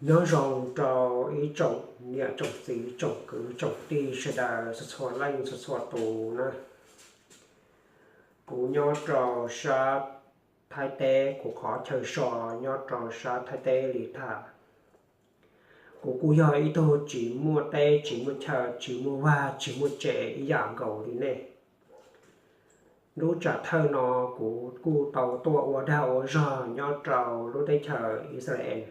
Nyob zoo rau ib tsoom niam tsoom txiv tsoom kwv tsoom tij sawv daws txhua txhua leej txhua txhua tus na. Kuv nyob rau sab Thaib teb, kuv qhov chaw so nyob rau sab Thaib teb li tham. Kuv kuj yog ib tug tsis muaj teb tsis muaj chaw, tsis muaj vaj tsis muaj tsev ib yam nkaus li nej. Lub tsam thawj no kuv kuj tau tuaj ua dag ua zog nyob rau lub teb chaws Israel.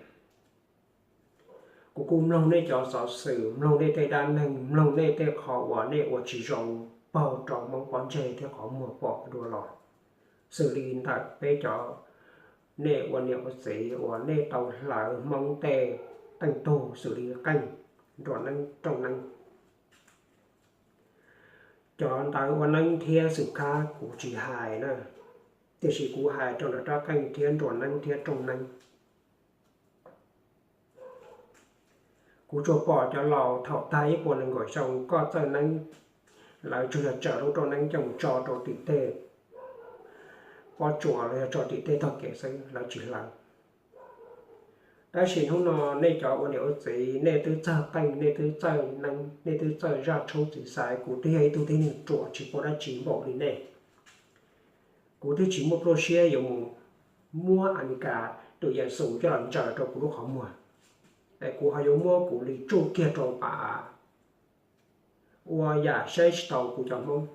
Kuv kuj mloog nej cov xov xwm, mloog nej tej dab neeg, mloog nej tej qhov uas nej ua tsis zoo, paug rau Hmoob pob ntseg thiab qhov muag pom dua los. Xws li ntawm peb cov, nej ua niam ua txiv uas nej tau hlawv Hmoob tej teej tug xws li qeej, nruas neeb, rooj neeb. Cov ntawv ua neeb thiab xwm khab kuv tsis hais na, tiam sis kuv hais rau ntawm rab qeej thiab nruas neeb thiab rooj neeb. Kuv tsuas pom cov laus thaum tag ib puas nees nkaum xyoo koj txawj neeb, lawv tsuas yog tsaws lub rooj neeb coj mus tso rau tim tej pob tsuas los yog tso tim tej tog kev xwb, lawv tsis hlawv. Tab sis hnub no nej cov ua niam ua txiv, nej twb txawj qeej, nej twb txawj neeb, nej twb txawj zaj tshoob txiv xaiv, kuv twb yog ib tug tib neeg ruam tsis paub dab tsi npaum li nej. Kuv twb tsis muaj pluaj siab yuav mus muab Amelikas tus Yexus coj los ntsaws rau kuv lub qhov muag, es kuv ho yuav muab kuv li tsuj kiag rau pas av, ua yam saib tsis taus kuv cov Hmoob,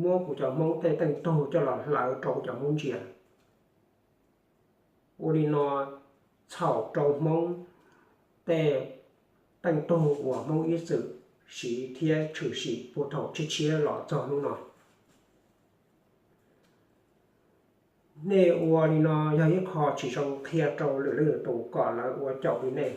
muab kuv cov Hmoob tej teej tug coj los hlawv rau kuv cov Hmoob ntsia. Ua li no txhaum rau Hmoob tej teej tug uas Hmoob ib txwm siv thiab tshwm sim puag thaum tshiab tshiab los txog hnub no. Nej ua li no yog ib qho tsis zoo qhia rau lwm leej lwm tus kom lawv ua caum li nej.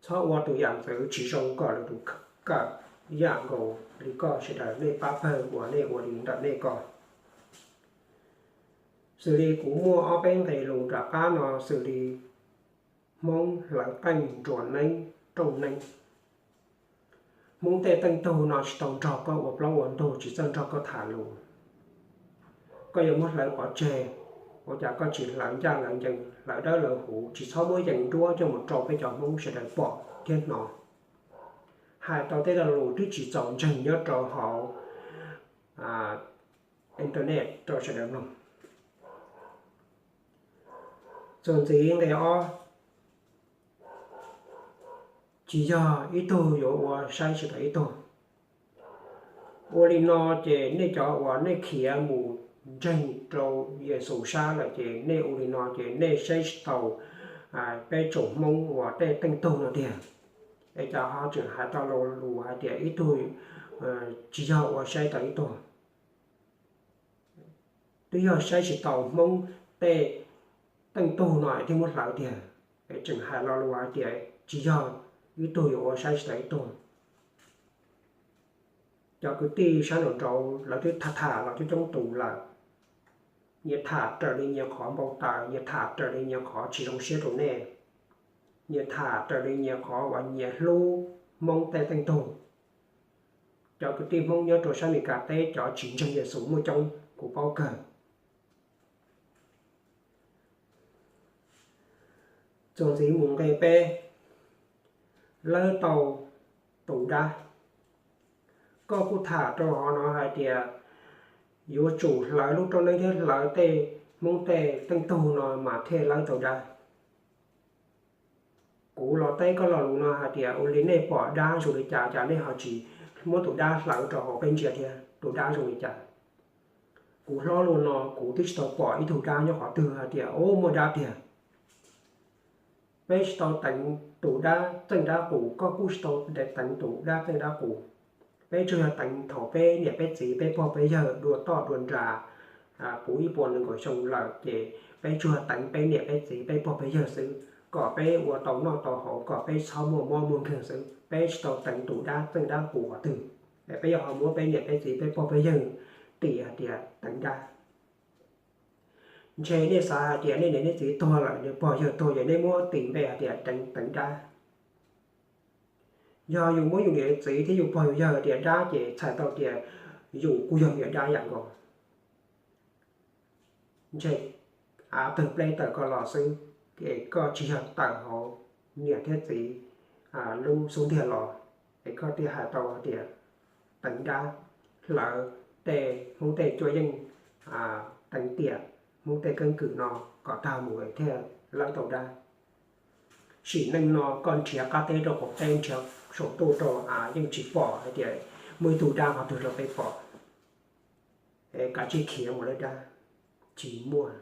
Txhob ua tus yam ntxwv tsis zoo kom lwm tus kawm ib yam nkaus li koj sawv daws, nej pab pawg uas nej ua li ntawm nej ko. Xws li kuv muaj ob peb nqe lus nram qab no xws li Hmoob hlawv qeej nruas neeb rooj neeb. Hmoob tej teej tug no tsis tau nrog koj ua plaub ua ntug, tsis txawj nrog koj tham lus. Koj yuav muab hlawv pov tseg, ua cas koj tsis hlawv ncaj hlawv ncees, hlawv dawb hlawv huv, tsis txhob muab yees duab coj mus rau peb cov Hmoob sawv daws pom thiab hnov. Hais tau tej lo lus twb tsis txaus ntseeg nyob rau hauv internet rau sawv daws mloog. Txuas ntxiv nqe ob, tsis yog ib tug yuav ua saib tsis taus ib tug. Ua li no ces nej cov uas nej khiav mus ntseeg rau Yexus sab lawm ces nej ua li no ces nej saib tsis taus peb tsoom Hmoob uas tej teej tug no tiag. Es cas ho tseem hais tau lo lus hais tias ib tug tsis yog ua saib taus ib tug. Twb yog saib tsis taus Hmoob tej teej tug no thiaj muab hlawv tiag, es tseem hais lo lus hais tias tsis yog ib tug yuav ua saib tsis taus ib tug. Cov kwv tij sab nraum nraud lawv twb tham tham los coob coob tus lawm. Nyias tham raws li nyias qhov npau taws, nyias tham raws li nyias qhov tsis zoo siab rau nej. Nyias tham raws li nyias qhov uas nyias hlub Hmoob tej teej tug. Cov kwv tij Hmoob nyob rau sab Amelikas teb cov tsis ntseeg Yexus muaj coob, kuv paub kawg. Txuas ntxiv mus nqe peb, lawb tau tus dab. Koj kuj tham rau hauv no hais tias yuav tsum hlawv lub rooj neeb thiab hlawv tej Hmoob tej teej tug no mas thiaj lawb tau dab. Kuv los teb koj lo lus no hais tias ua li nej pom dab zoo li cas, cas nej ho tsis muab tus dab hlawv rau hauv peb ntsia thiab, tus dab zoo li cas? Kuv hlob luaj no kuv twb tsis tau pom ib tug dab nyob qhov twg hais tias ub muaj dab tiag. Peb tsis tau teev tus dab txeej dab qus, koj kuj tsis tau teev tus dab txeej dab qus. Peb tsuas yog teev thaum peb niam peb txiv peb pog peb yawg dua toj dua nra puv ib puas nees nkaum xyoo lawm ces peb tsuas yog teev peb niam peb txiv peb pog peb yawg xwb, kom peb ua tau noj tau haus, kom peb txhob muaj mob muaj nkeeg xwb. Peb tsis tau teev tus dab txeej dab qus qhov twg, es peb yuav ho muab peb niam peb txiv peb pog peb yawg tim hais tias teev dab. Ntshe nej xav hais tias nej niam nej txiv tuag lawm, nws pog yawg tuag ces nej muab tis npe hais tias teev dab. Yog yus muab yus niam yus txiv thiab yus pog yus yawg tias dab ces txhais tau tias yus kuj yog niam dab yam nkaus. Ntshe av tawg pleb tawm koj los xwb, es koj tsis yog tawm hauv niam thiab txiv lub xub ntiag los, es koj thiaj hais tau hais tias teev dab, hlawv tej Hmoob tej cuab yeej, teev tiam Hmoob tej keeb kwm no kom tag mus thiaj lawb tau dab. Sim neej no koj nrhiav qab teb rau qaum teb, nrhiav saum ntuj rau av yeej tsis pom hais tias muaj ib tug dab qhov twg rau peb pom. Es kav tsij khiav mus lawb dab, tsis muaj.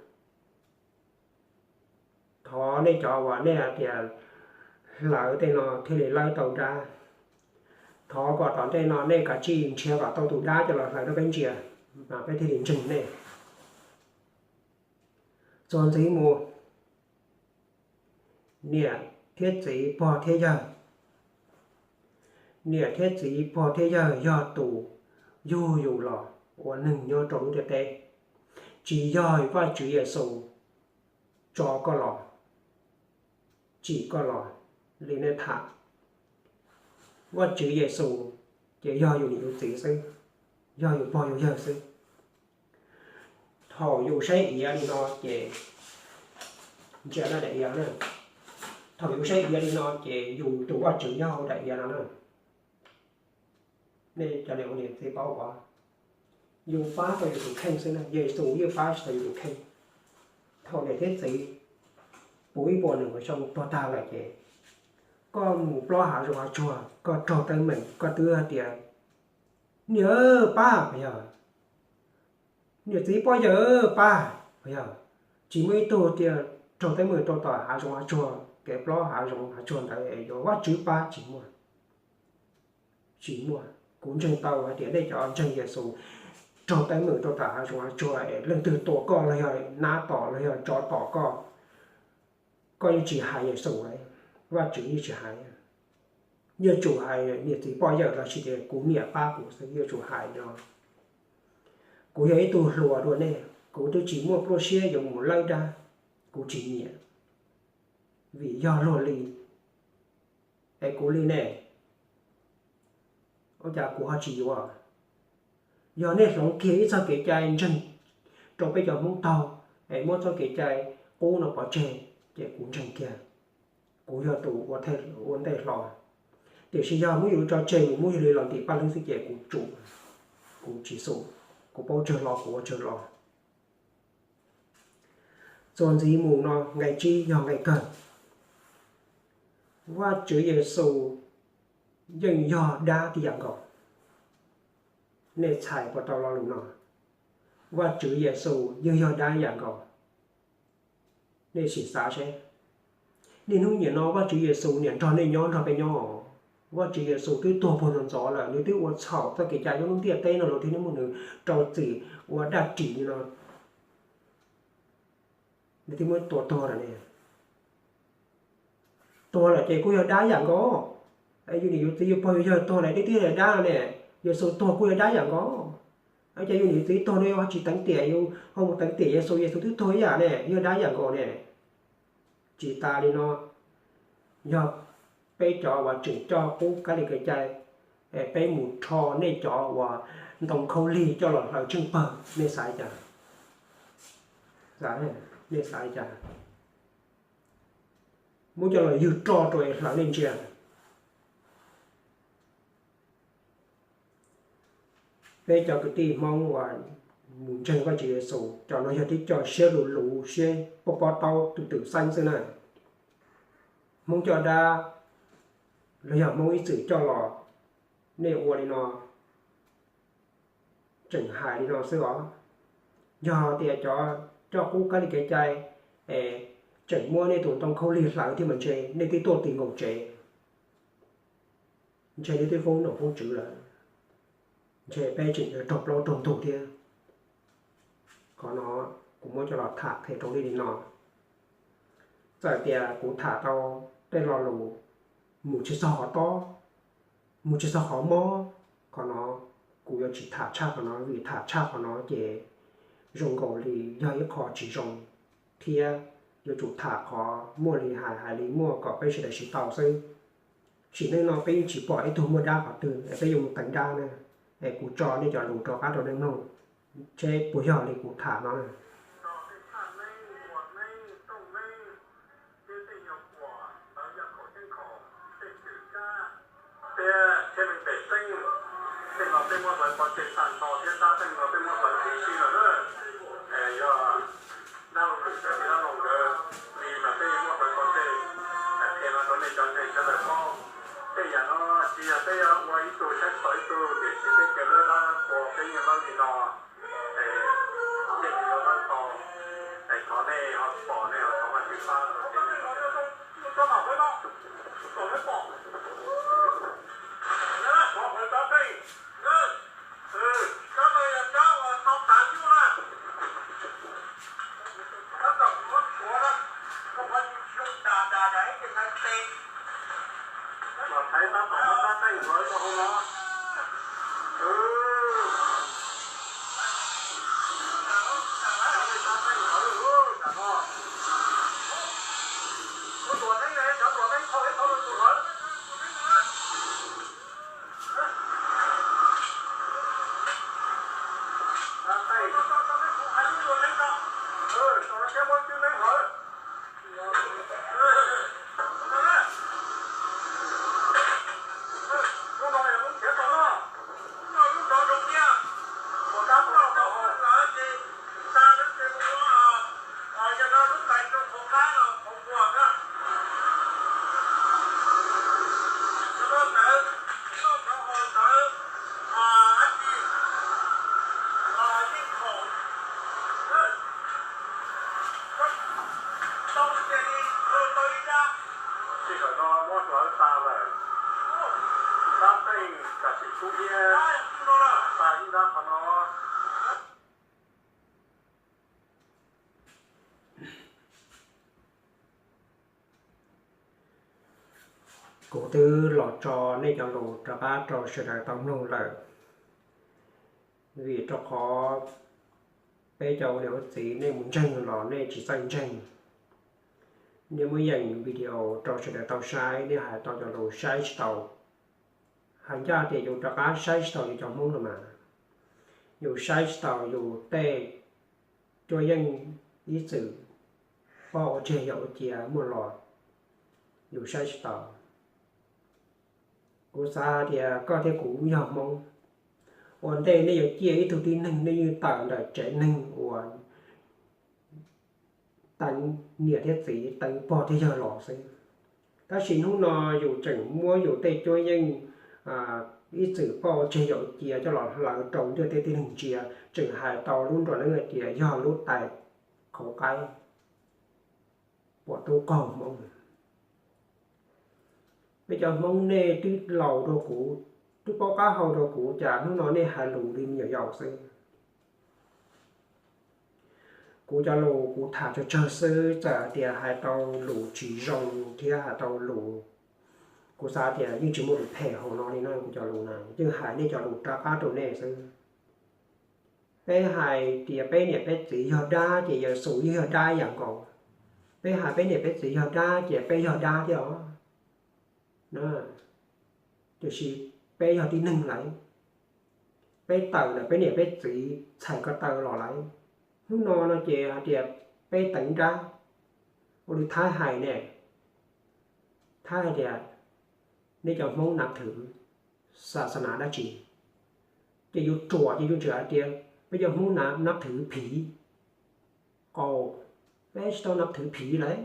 Thov nej cov uas nej hais tias hlawv tej no thiaj li lawb tau dab, thov kom tom ntej no nej kav tsij nrhiav kom tau tus dab coj los hlawv rau peb ntsia, mas peb thiaj li ntseeg nej. Txuas ntxiv mus, niam thiab txiv pog thiab yawg, niam thiab txiv pog thiab yawg yog tus yug yus los ua neeg nyob rau lub ntiaj teb, tsis yog Vajtswv Yexus tso koj los, tsim koj los li nej tham. Vajtswv Yexus ces yog yus niam yus txiv xwb, yog yus pog yus yawg xwb. Thaum yus saib iav li no ces, ntsia daim iav na, thaum yus saib iav li no ces yus tus Vajtswv nyob hauv daim iav no na. Nej cov niam ua niam txiv paub os, yus pab tau yus tus kheej xwb na, Yexus yeej pab tsis tau yus tus kheej. Thaum niam thiab txiv puv ib puas nws mus xyoo tuag tag lawm ces koj mus plob hav zoov hav tsuag, koj raug teeb meem, koj twb hais tias niam pab puas yog, niam txiv poj yawg pab puas yog. Tsis muaj ib tug tias raug teeb meem rau tom hav zoov hav tsuag, kev plob hav zoov hav tsuag ntawd es yuav Vajtswv pab, tsis muaj. Tsis muaj. Kuv ntseeg tau hais tias nej cov ntseeg Yexus raug teeb meem rau tom hav zoov hav tsuag es leej twg tua koj los yog nab tom los yog tsov tom koj, koj yeej tsis hais Yexus, Vajtswv yeej tsis hais. Yuav tsum hais niam txiv poj yawg los sis tias kuv niam pab kuv xwb, yuav tsum hais no. Kuv yog ib tug hluas dua nej, kuv twb tsis muaj pluaj siab yuav mus lawb dab, kuv tsis nyiam, vim yog luag li es kuv li ne, ua cas kuv ho tsis yuav? Yog nej hloov kiag ib txoj kev cai ntseeg rau peb cov Hmoob taug es muab txoj kev cai qub no pov tseg ces kuv ntseeg kiag, kuv yog tus ua ntej hlo. Tiam sis yog muab yus tso tseg, yus muab yus li los ntim paj hlwb xwb ces kuv tsum, kuv tsis xum, kuv paub tsawg hlo kuv ua tsawg hlo. Txuas ntxiv mus no nqe tsib yog nqe kawg. Vajtswv Yexus yeej yog dab tib yam nkaus. Nej txhais puas tau lo lus no? Vajtswv Yexus yeej yog dab ib yam nkaus. Nej sim xav seb, niaj hnub nim no Vajtswv Yexus niam nrog nej nyob nrog peb nyob. Vajtswv Yexus twb tuag puag ntxov ntxov lawm, nws twb ua txhaum txoj kev cai nyob lub ntiaj teb no los thiaj muab nws rau txim ua dab ris li no. Nws twb muab tua tuag lawm ne. Tuag lawm ces kuj yog dab yam nkaus. Yus niam yus txiv yus pog yus yawg tuag lawm twb twb yog dab ne. Yexus tuag kuj yog dab yam nkaus. Ces yus niam yus txiv tuag no yus ho tsis teev tiam, yus ho mus teev tiam Yexus, Yexus twb tuag ib yam ne, yog dab yam nkaus ne. Tsis tas li no, yog peb cov uas tseem coj qub kab li kev cai, peb mus rho nej cov uas ntoo khaub lig coj los hlawv tsheej pawg, nej xav li cas? Nej xav li cas? Muab coj los ywg roj rau es hlawv nej ntsia. Peb cov kwv tij Hmoob uas mus ntseeg Vajtswv Yexus, cov no yog tib co siab luv luv, siab pob pob taub twm twm xeeb xwb na. Hmoob coj dab los yog Hmoob ib txwm coj los, nej ua li no, tseem hais li no xwb os. Yog tias cov coj qub kab li kev cai es tseem muab nej tus ntoo khaub lig hlawv thiab mas ntshe nej twb tuaj ti nkaus tsev, ntshe nej twb foob nom foob tswv lawm, ntshe peb tseem yuav raug plaub raug ntug thiab. Qhov no kuv muab coj los tham qhia rau nej li no. Txawm tias kuv tham tau tej lo lus mus tsis txog qhov tob, mus tsis txog qhov mob, qhov no kuv yuav tsis tham tshaj qhov no, vim tham tshaj qhov no ces zoo nkaus li yog ib qho tsis zoo, thiab yuav tsum tham qhov muaj li hais, hais li muaj kom peb sawv daws siv tau xwb. Sim neej no peb yeej tsis pom ib tug muaj dab qhov twg es peb yuav mus teev dab na. Es kuv tso nej cov lus rov qab rau nej mloog, seb puas yog li kuv tham no na. Qhov tseem tag nrho thiab tab teej no peb muab hlawv tib si lawm na. Yog dab laug Lwm thiab txiv dab laug nkawd li mas peb muab hlawv qhov tseem qhia no rau nej cov ntseeg sawv daws paub. Tej yam no tsis yog peb yuav ua ib tug saib tsis taus ib tug, tiam sis peb kev lawb dab lawb qhua peb yeej lawb li no. Tej li yuav lawb tau, thov nej ho pom nej ho thov Vajtswv pab rau kev Los thaiv tab tom muab tab teej hlawv rau hauv no. Tab teej hlawv tam no. Muab tuam neeb, cov tuam neeb thauj ib thauj rau tus hlawv. Tab teej, tau no thiab muab cwb neeb hlawv. Lub no yog lub nrhiav tau no. Lub no lub nrov zoo tiag. Ua dab tau no ces xa lawv ces mus ua, yog no lub tais rau qhov qab los qhov nkuas na. Yog no ntawd, noj cov hau ntawd, dab tsi, yeej khaum. Tau ces li tau ib dab. Sij hawm no muab hlawv tas lawm. Tab teej tam sim kub hnyiab, tas ib dab qhov no. Kuv twb los tso nej cov lus rov qab rau sawv daws tau mloog lawm, vim rau qhov peb cov ua niam ua txiv nej mus ntseeg los nej tsis txawj ntseeg. Nej muab yeem video rau sawv daws tau saib, nej hais tau cov lus saib tsis taus. Hais ncaj tias yus rov qab saib tsis taus yus cov Hmoob no mas, yus saib tsis taus yus tej cuab yeej ib txwm poj ua tseg yawm ua cia muaj los, yus saib tsis taus. Kuv xav tias koj thiab kuv yog Hmoob, ua ntej nej yuav ciaj ib tug tib neeg nej yeej tawm ntawm tsev neeg uas teev niam thiab txiv, teev pog thiab yawg los xwb. Tab sis hnub no yus tseem muab yus tej cuab yeej ib txwm poj ua tseg yawm cia coj los hlawv rau ntiaj teb tib neeg ntsia, tseem hais tau lub nruas neeb hais tias yog lub tais qhauv qaib, puas tub qaug Hmoob. Peb cov Hmoob nej twb laus dua kuv, twb paub qab hau dua kuv, cas hnub no nej hais lus li me nyuam yaus xwb. Kuv cov lus kuv tham tsawg tsawg xwb, txawm hais tias hais tau lus tsis zoo thiab hais tau lus, kuv xav tias yeej tsis muaj lus phem hauv no li na. Kuv cov lus na yeej hais nej cov lus rov qab rau nej xwb. Peb hais tias peb niam peb txiv yog dab ces Yexus yeej yog dab ib yam nkaus. Peb hais peb niam peb txiv yog dab ces peb yog dab thiab os. Tiam sis peb yog tib neeg lawm, peb tawm ntawm peb niam peb txiv txhais ko taw los lawm. Hnub no no ces hais tias peb teev dab, ua li Thaib hais ne, Thaib hais tias nej cov Hmoob nab thwv xas xas nas dab tsi? Ces yus ruam ces yus tseem hais tias peb cov Hmoob nab thwv phiv. Qau, peb tsis tau nab thwv phiv lawm.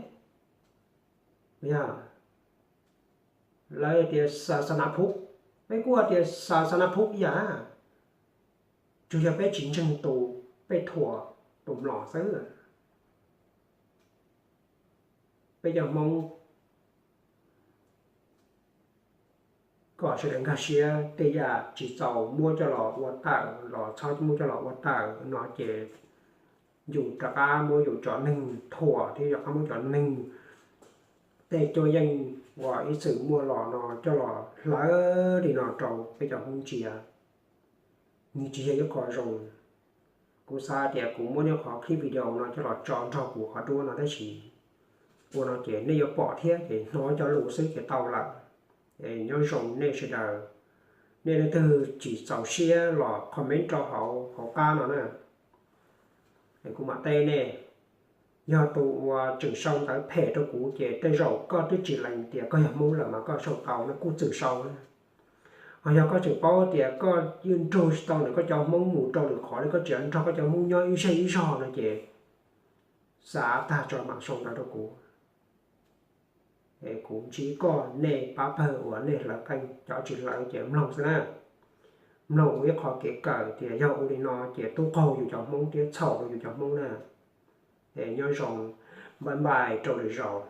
Yog lawv tias xas xas nas phuv, peb kuj hais tias xas xas nas phuv ib yam, tsuas yog peb tsis ntseeg tus peb thuam tus mlom xwb. Peb cov Hmoob kom sawv daws nkag siab, tej yam tsis txaus muab coj los ua tawm los txhob muab coj los ua tawm no ces yus rov qab muab yus cov neeg thuam thiab rov qab muab cov neeg tej cuab yeej uas ib txwm muaj los no coj los hlawv li no rau peb cov Hmoob ntsia, nws tsis yog ib qho zoo. Kuv xav tias kuv muab nyob qhov clip video no coj los tso nrog kuv qhov duab no tab sis ua no ces nej yuav pom thiab ces hnov cov lus xwb ces tau lawm. Nyob zoo nej sawv daws, nej leej twg tsis txaus siab los comment rau hauv hauv qab no na. Kuv mam teb nej, yog tus uas tseem sau ntawv phem rau kuv ces tej zaum koj twb tsis lees tias koj yog Hmoob lawm mas koj sau tau no kuj txwm sau na. Ho yog koj tseem paub tias koj yeej nrug tsis tau ntawm koj cov Hmoob mus rau lwm qhov li, koj tseem nrog koj cov Hmoob nyob ib zej ib zog no ces xa tag tso mam sau ntawv rau kuv, kuv ntsib koj, nej pab pawg uas nej hlawv qeej, cov tsis hlawv ces mloog xwb na. Mloog ua ib qho kev kawm tias yog ua li no ces tub qaug yus cov Hmoob thiab txhaum rau yus cov Hmoob na. Nyob zoo, bye bye rau lwm zaus.